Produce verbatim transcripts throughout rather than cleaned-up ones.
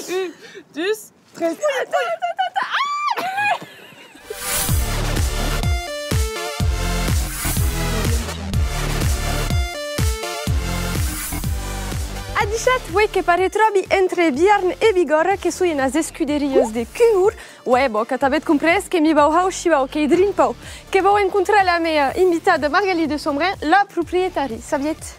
Un, dus, tres. Adishatz, uei que m'arretròbi entre Biarn e Bigòrra, que soi enas escuderias de Cunhor. Uè, bon, qu'atz ben comprés que m'i vau har un shivau, qu'ei drin pauc. Que vau encontrar la mea invitada Margalie de Sombrin, la proprietari. Sabietz.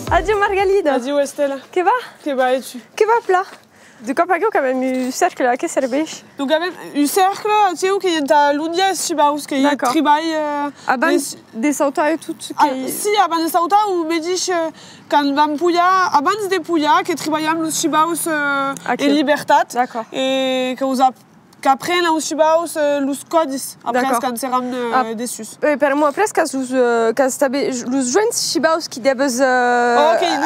Adiu Margalida. Adiu Estela. Que va? Que va e tu? Que va plan. De còp aquiu qu'avem un cercle, a qué serveish? Donc avem un cercle, aquiu qu'ei entà londiar es shivaus, qu'ei tribalh, euh, abans de sautar e tot. Ah, que si, abans de sautar, o medish, euh, quand vam polhar, abans de polhar, que tribalham los shivaus, euh, en libertat. D'accord. E que los ap-, qu'apren aus shivaus, euh, los còdis, après, quand seràn, euh, dessús. Eh, per'mor, après, qu'as los, euh, qu'as tanben los joens shivaus qui deves, euh,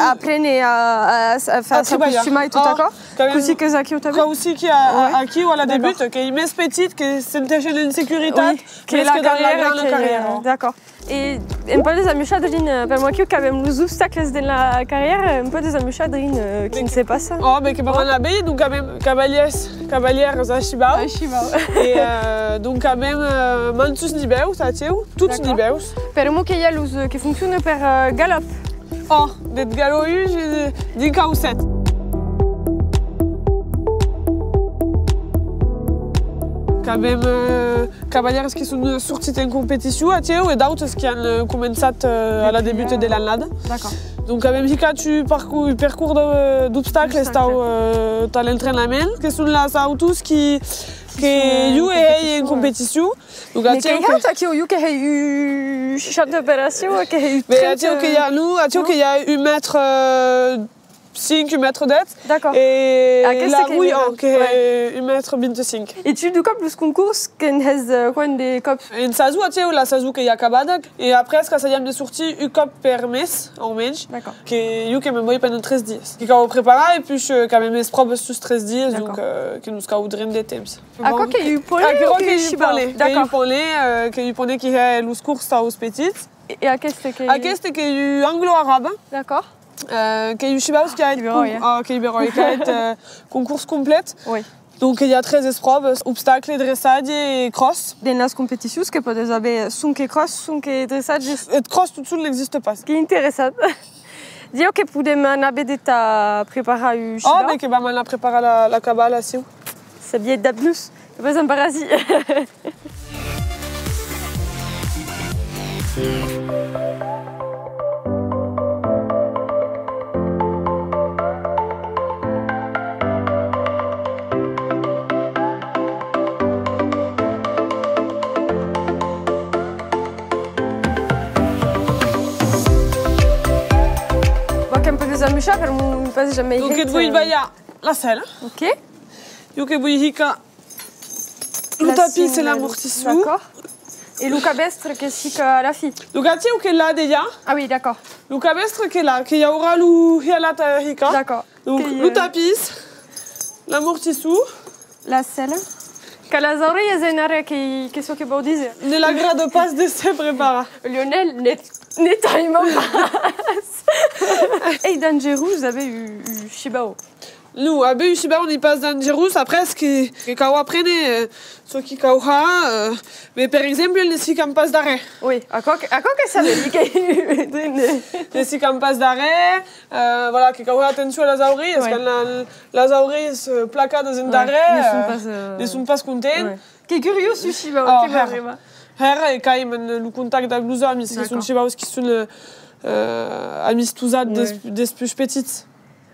aprene a, a, a, a s'acostumar e tot aquò. Cossí qu'es aquiu tanben? Cossí qu'ei a-, aquiu a la debut, qu'ei mès petit, que se senteish en securitat, que la carrièra, qu'ei, euh, d'accord. E en pòdes amuishar drin, eh, per'mor aquiu qu'avem los obstacles dens la carrièra, en pòdes amuishar drin, eh, quin se passa? Oh, ben que vam anar veir, donc avem cavalièrs, cavalièras a shivau. A shivau. E, eh, donc avem, eh, mantuns nivèus, aquiu, tots nivèus. Per'mor que i a los, eh, que fonciona per, eh, galòp. Oh, deth galòp un, eh, dinc au sèt. Qu'avem, eh, cavalièrs qui son sortits en competicion aquiu e d'autes qui an, eh, començat, eh, a la debuta de l'annada. D'accord. Donc avem hicat un parcours, un percors de, d'obstacles tau, eh, tà l'entrenament, que son las autos qui, que jo e hèi en competicion. Donc aquiu que... Aquiu, jo que hèi un champ d'operacion, que hèi trenta... Aquiu que i a, non, aquiu que i a un mètre, eh, cinc, un mètre dètz. D'accord. E la Rouille, oh, qu'ei un mètre vint-e-cinc. E tu, du còp, los concors, que'n hès, eh, quant de còps? En sason, aquiu, la sason qu'ei acabada, e après, qu'assajam de sortir un còp per mes, au mensh, que jo que me'n voi pendent tres dias. Que cau preparar, e puish, eh, qu'avem es pròvas sus tres dias, donc, eh, que nos cau drin de temps. Aquò qu'ei un poney o qu'ei un shivau? Aquò qu'ei un poney, qu'ei un poney, eh, qu'ei un poney qui hè los cors aus petits. E, e aqueste qu'ei? Aqueste qu'ei un anglo-arabe. D'accord. Eh, qu'ei un shivau qui a hèt con-, ah, qu'ei beròi, qui a hèt, eh, concors complet. Oui. Donc, i a tres espròvas, obstacle, dressatge e cross. Dens las competicions que pòdes aver sonque cross, sonque dressatge? Eth cross tot sol n'existe pas. Qu'ei interessant. Diu que podem anar véder tà preparar un shivau? Oh, ben que vam anar preparar la, la cabala, aciu. Sabietz dab nos, que vos embarrassi. Bon, qu'èm pas desamuishar, per'mor non ai pas jamei hèit, euh. Donc, que voi balhar la sèla. Ok. Jo que voi hicar lo tapís e l'amortissor. D'accord. E lo cabèstre que s'i hica a la fin. Donc, aciu que l'a dejà. Ah oui, d'accord. Lo cabèstre que l'a, que i aurà lo hialat a hicar. D'accord. Donc, lo tapís, l'amortissor. La sèla. Qu'a las aurelhas en arrièr, que, que çò que vòu díser. Ne l'agrada pas de se preparar. Lionel, ne, ne t'aima pas. Ei dangerós aver un, un shivau? Non, aver un shivau n'ei pas dangerós, après que, que cau aprene, euh, çò qui cau har, euh, mais per exemple, ne s'hicam pas darrèr. Oui, aquò que, aquò que sabem, que... Ne s'hicam pas darrèr, euh, voilà, que cau har atencion a las aurelhas, quand la, las aurelhas, euh, placadas en darrèr, ne son pas, euh, ne son pas contents. Qu'ei curiós, un shivau, que m'arriba. Hèra, e qu'aimi lo contacte dab los amis, que son shivaus qui son, euh, euh, amistosats des, despuish petits.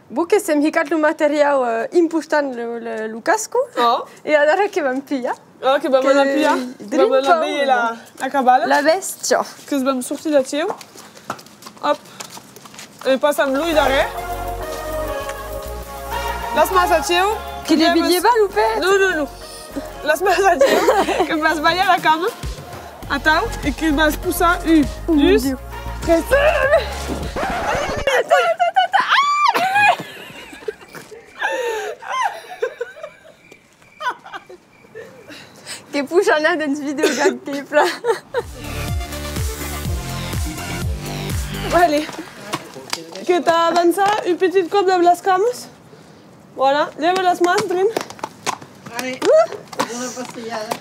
Bon, que s'èm hicat lo materiau, euh, important, lo, lo, lo casco. Oh. E adara que vam pilhar. Ah, que vam anar pilhar. Que vam anar veir la, la cabala. La bèstia. Que's vam sortir d'aciu. Hop. E passam l'uelh darrèr. Las mans aciu. Que ne bilhe pas lo pèth. Non, non, non. Las mans aciu. Que vas balhar la cama. Atau. E que vas possar un, dus, tres. Dens video gag, qu'ei plan. Allez. Que tà avançar un petit còp dab las camas. Voilà, lèva las mans drin. Allez, bona passejada.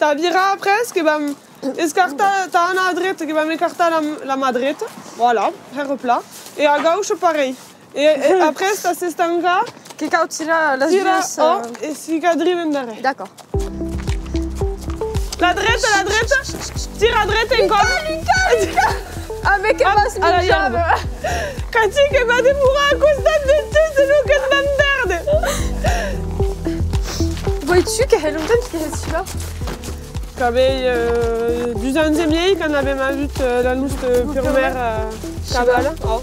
Tà virar après, que vam escartar, tà anar a dreta, que vam escartar la, la mà dreta. Voilà, hèr plan. E a gaucha, parelh. E, e après, tà s'estancar, que cau tirar las duas, oh, eh, e ficar drin endarrèr. D'acòrd. La dreta, la dreta, tira a dreta encòp. Luca, Luca, Luca. Ah, mès que vas, a la mijar, iarba. Cati, que va demorar a costat de tu, senon que't vam pèrder. Vois-tu que hè longtemps que hè là? Qu'avèi, euh, dus ans e miei quand avèm avut, euh, la nosta purmèra, euh, cavala. Oh.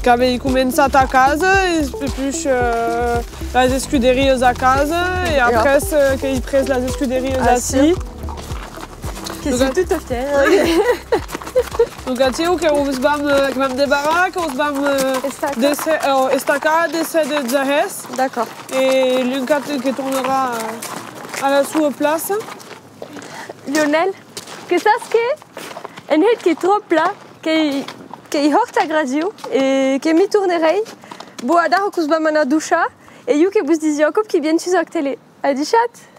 Qu'avèi començat a casa e puish, euh, las escuderias a casa e après, euh, qu'èi pres las escuderias ací. Que c'est tout à fait. Donc, aciu, que os vam, euh, que vam debarrar, que os vam, euh, estacar, euh, estacar, déser de zahèrs. D'acòrd. E Luncat que tornarà a la sua plaça. Lionel, que sas que en hèit qu'ei tròp plan, qu'ei, qu'ei hòrt agradiu e que m'i tornerèi. Bon, adara que'us vam anar dochar e jo que vos disi a còp qui vien sus Òc Tele. Adishatz!